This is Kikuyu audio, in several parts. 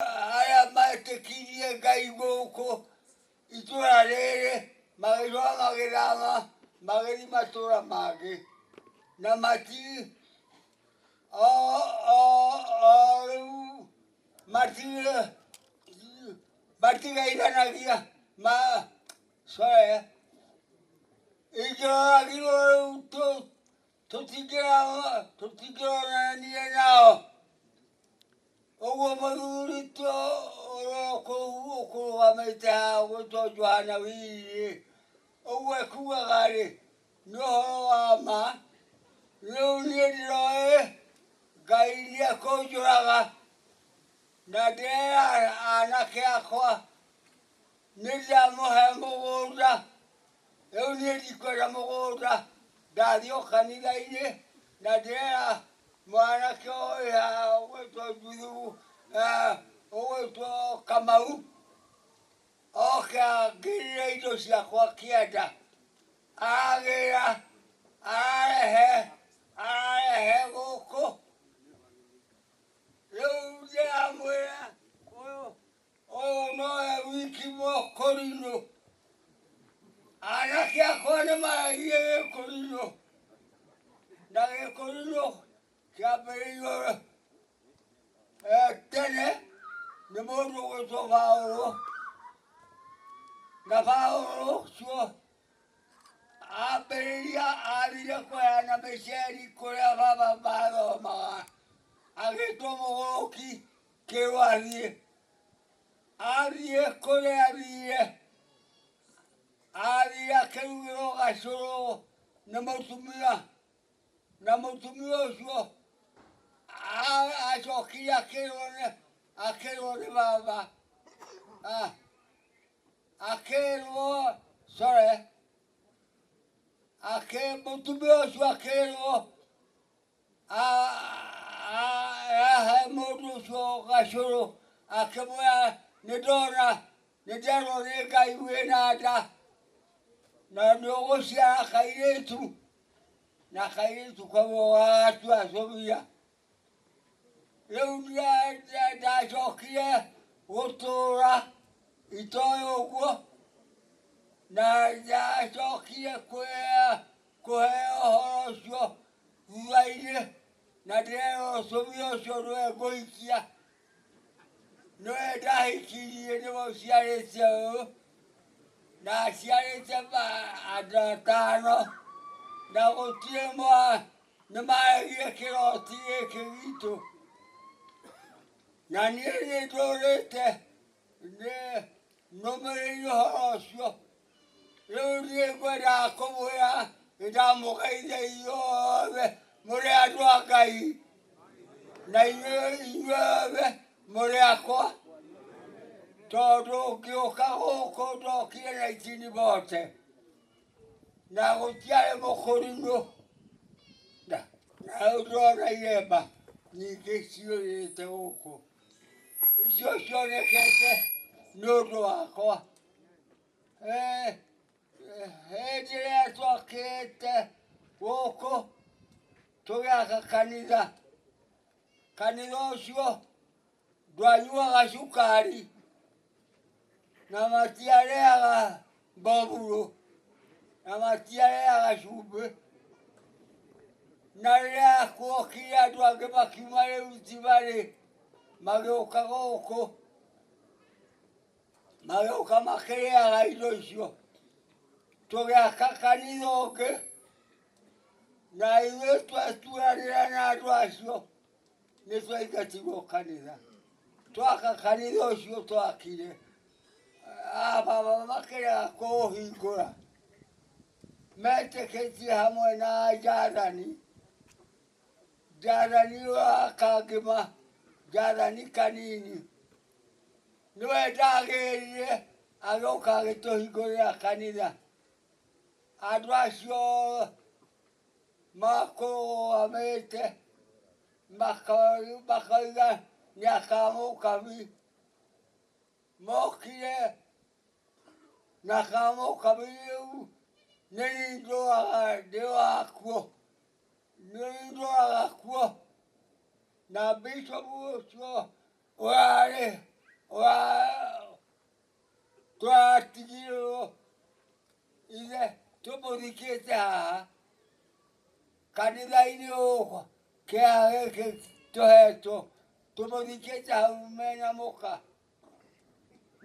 Arĩa metĩkirie Ngai gũkũ itũra rĩrĩ magĩcoka magĩthama magĩthiĩ matũra mangĩ na mati o o o rĩu matigeithanagia ma sorry ingĩroragirwo rĩu tũtingĩronania nao. Ũguo mũthuri ti ũrĩa ũkũrũgamĩte haha ũgwĩtwo Johana Wili-rĩ, ũguo ekugaga-rĩ, nĩ ũhoro wa ma. Rĩu niĩ ndĩroĩ Ngai nĩekũnjũraga, na ndĩrera anake akwa nĩndamũhe mũgũnda. Rĩu niĩ ndikwenda mũgũnda, ndathiĩ o kanitha-inĩ na ndĩrera mwanake ũyũ haha ũgwĩtwo Juthubu, ũgwĩtwo Kamau, oke angĩrĩre indo ciakwa kĩanda. Aragĩra, ararehe, ararehe gũkũ. Rĩu ndĩramwĩra ũyũ Ũyũ nowe wiki mũkũrinũ. Anake akwa nĩ maragia gĩkũrinũ. Na gĩkũrinũ kĩambĩrĩirio tene nĩ mũndũ ũgwĩtwo Paũlũ. Na Paũlũ ũcio ambĩrĩria athire kũheana mĩceri kũrĩa baba mathomaga. Agĩtwo mũgũrũki kĩrwo athiĩ. Athiĩ kũrĩa athire, athiĩ akĩrugĩrwo gacũrũ nĩ mũtumia, na mũtumia ũcio acokire akĩrwo nĩ baba, akĩrwo sorry, mũtumia ũcio akĩrwo Ahe mũndũ ũcio gacũrũ akĩmwĩra nĩ ndona nĩ nderwo nĩ Ngai wĩna nda na nĩ ũgũciara kairĩtu na kairĩtu kau ũgagatua Sofia. Rĩu ndacokire gũtũra itoĩ ũguo na ndacokire kũheo ũhoro ũcio thutha-inĩ na ndĩrerwo Sofia ũcio nĩwe ngũhikia nĩwe ndahikirie nĩwe ũciarĩte ũyũ na aciarĩte andũ atano na gũtirĩ mwa nĩ maregire kĩroti gĩkĩ gitũ na niĩ nĩ ndũrĩte nĩ nũmĩrĩire ũhoro ũcio. Rĩu niĩ ngwendaga kũmwĩra nĩndamũgeithia inyuothe mũrĩ andũ a Ngai na inyuĩ inyuothe mũrĩ akwa tondũ ngĩũka gũkũ ndokire 1940 na gũtiarĩ mũkũrinũ na na rĩu ndĩrona iremba nyingĩ ciũrĩte gũkũ icio cionekete nĩ ũndũ wakwa. Hĩndĩ ĩrĩa twakĩte gũkũ tũgĩaka kanitha, kanitha ũcio ndwanyuaga cukari na matiarĩaga mbomburũ na matiarĩaga cumbĩ. Na rĩrĩa kuokire andũ angĩ makiuma Rift Valley magĩũka gũkũ Magĩũka makĩrĩaga indo icio. Tũgĩaka kanitha ũngĩ na ithuĩ twaturanĩra na andũ acio nĩ twaingatirwo kanitha. Twaka kanitha ũcio twakire, ababa makĩrega kũũhingũra metĩkĩtie hamwe na Jathani, Jathani wa Kangĩma, Jathani Kanini. Nĩwe ndagĩrire agĩũka agĩtũhingũrĩra kanitha. Andũ acio makũrũgamĩte makoiga nĩ akamũkabi. Mokire na kamũkabi rĩu nĩ niĩ ndũraga ndĩ wakuo. Nĩ niĩ ndũraga kuo. Na bishop ũcio ũrarĩ Ndĩramũthikĩte haha kanitha-inĩ gũkũ kĩaha gĩkĩ tũhetwo, tũmũthikĩte hau mena mũka.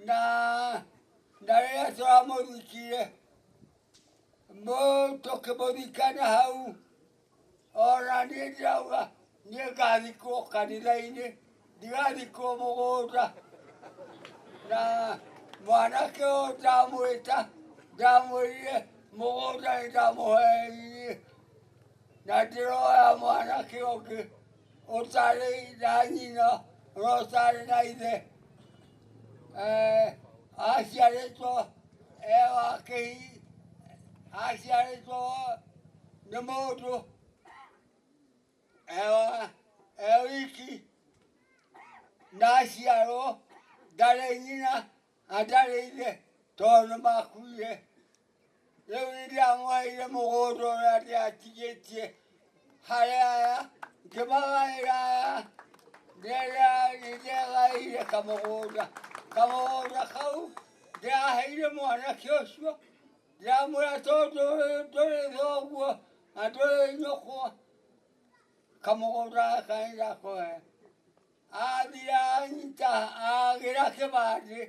Na na rĩrĩa tũramũthikire, tũkĩmũthika na hau, ona niĩ ndĩrauga niĩ ngathikwo kanitha-inĩ, ndigathikwo mũgũnda. Na mwanake ũyũ ndamwĩta, ndamwĩrire mũgũnda nĩ ndamũheire, na ndĩroya mwanake ũngĩ ũtarĩ na nyina na ũtarĩ na ithe. Aciarĩtwo e wa kĩhi, aciarĩtwo nĩ mũndũ e wiki, na aciarwo ndarĩ nyina na ndarĩ ithe tondũ nĩ makuire. Rĩu nĩ ndĩramũheire mũgũnda ũrĩa ndĩratigĩtie harĩ aya, ngĩmagaĩra aya, nĩndĩregaĩire kamũgũnda. Kamũgũnda kau ndĩraheire mwanake ũcio, ndĩramwĩra tondũ ndũrĩ thoguo na ndũrĩ nyũkwa, kamũgũnda gaka nĩndakũhe. Athire anyita agĩra kĩbandĩ,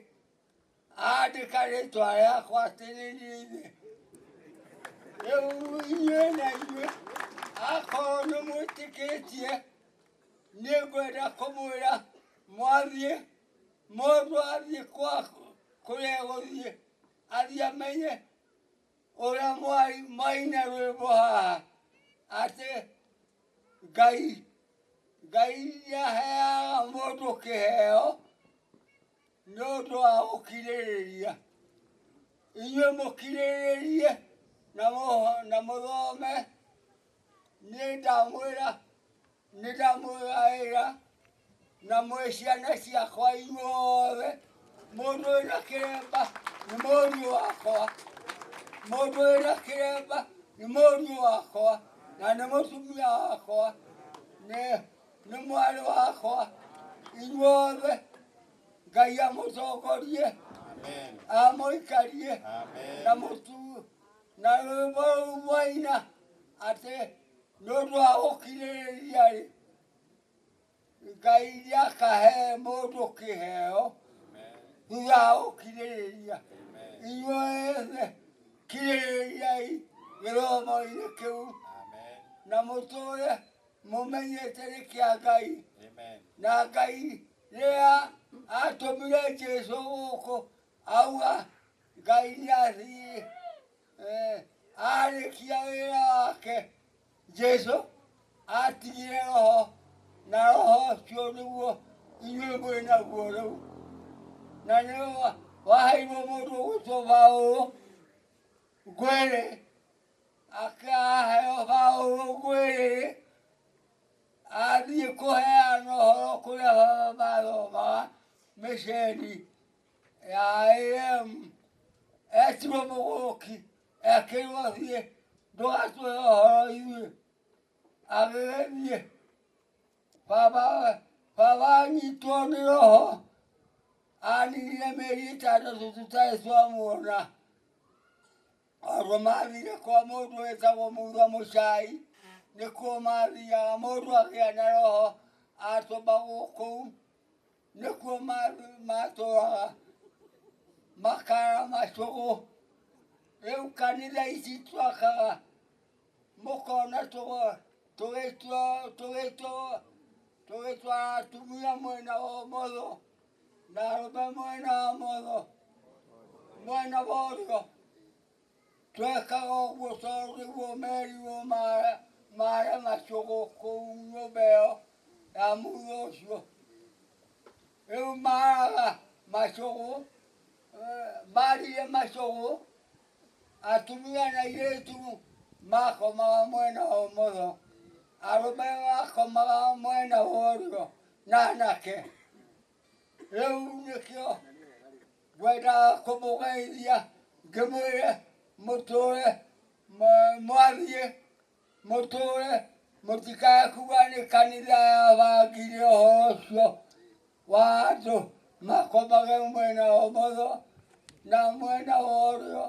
andĩka rĩtwa rĩakwa atĩ nĩ niĩ ithe. Rĩu inyuĩ na inyuĩ akorwo nĩ mwĩtĩkĩtie, niĩ ngwenda kũmwĩra mwathiĩ, mũndũ athiĩ kwa kũrĩa egũthiĩ, athiĩ amenye ũrĩa mwaina rwĩmbo haha, atĩ Ngai Ngai nĩaheaga mũndũ kĩheo nĩ ũndũ wa gũkirĩrĩria. Inyuĩ mũkirĩrĩrie na mũthome, niĩ ndamwĩra nĩ ndamwĩgaĩra na mwĩ ciana ciakwa inyuothe. Mũndũ wĩna kĩremba nĩ mũriũ wakwa, mũndũ wĩna kĩremba nĩ mũriũ wakwa na nĩ mũtumia wakwa, nĩ mwarĩ wakwa. Inyuothe Ngai amũtongorie, amũikarie na mũtu na rwĩmbo rũu mwaina atĩ nĩ ũndũ wa gũkirĩrĩria rĩ, Ngai nĩakahe mũndũ kĩheo thutha wa gũkirĩrĩria. Inyuothe kirĩrĩriai gĩthomo-inĩ kĩu na mũtũre mũmenyete nĩ kĩa Ngai. Na Ngai rĩrĩa atũmire Jesũ gũkũ auga Ngai nĩathiĩ arĩkia wĩra wake, Jesũ atigire roho, na roho ũcio nĩguo inyuĩ mwĩ naguo rĩu, na nĩ waheirwo mũndũ ũgwĩtwo Paũlũ Ngwĩrĩ, akaheo Paũlũ Ngwĩrĩ athiĩ kũheana ũhoro kũrĩa baba mathomaga mĩceni ya AM, etirwo mũgũrũki, ekĩrwo thiĩ ndũgatũhe ũhoro ithuĩ. Agĩgĩthiĩ baba, baba anyitwo nĩ roho, aninire mĩeri ĩtandatũ tũtarĩ twamuona. Andũ mathire kwa mũndũ wĩtagwo Mutha Mũcai, nĩkuo mathiaga, mũndũ agĩa na roho atũmagwo kũu, nĩkuo matũraga makara macũgũ. Rĩu kanitha ici twakaga mũkona tũgĩtwara atumia mwena wa ũmotho na arũme mwena wa ũmotho, mwena wa ũrĩo. Twekaga ũguo tondũ nĩguo merirwo mare macũgũ kũu nyũmba ĩyo ya mũthũ ũcio. Rĩu maraga macũgũ, marire macũgũ, atumia na airĩtu makomaga mwena wa ũmotho, arũme makomaga mwena wa ũrĩo na anake. Rĩu nĩkĩo ngwendaga kũmũgeithia ngĩmwĩre mũtũre mwathiĩ mũtũre mũtikae kuga nĩ kanitha yabangire ũhoro ũcio wa andũ makomage mwena wa ũmotho na mwena wa ũrĩo.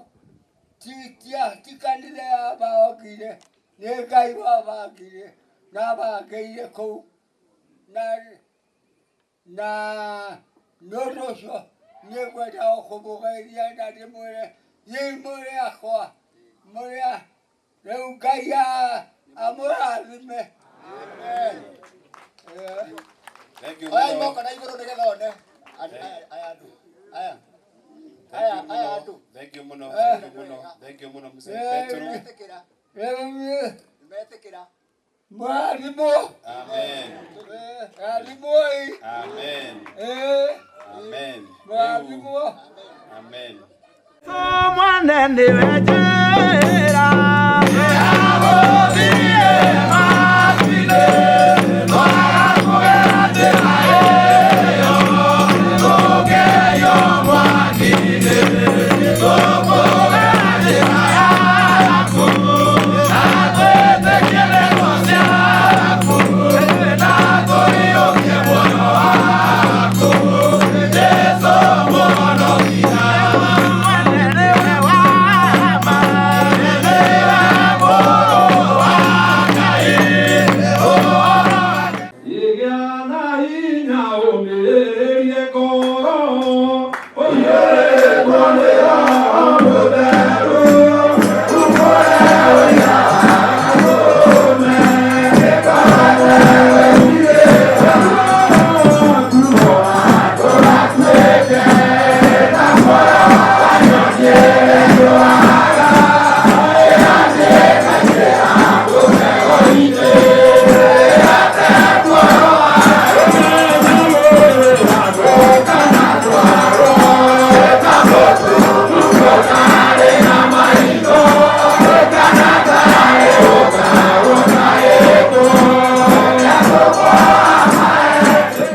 Ti kanitha yabangire, nĩ Ngai wabangire na abangĩire kũu na na nĩ ũndũ ũcio nĩ ngwenda o kũmũgeithia na ndĩmwĩre inyuĩ mũrĩ akwa mũrĩ a rĩu Ngai amũrathime. Amen. Thank you Oyai mũno. moko na igũrũ nĩgetha one. Aya andũ. Aya. Thank Aya you aya mũno. andũ. Thank you mũno. Thank you mũno. Thank you mũno mzee Petro. Metĩkĩra. Rĩu Metĩkĩra. mũrathimwo. Amen. Rathimwoi. Amen. Amen. Mũrathimwo. Amen. Mwana nĩwe.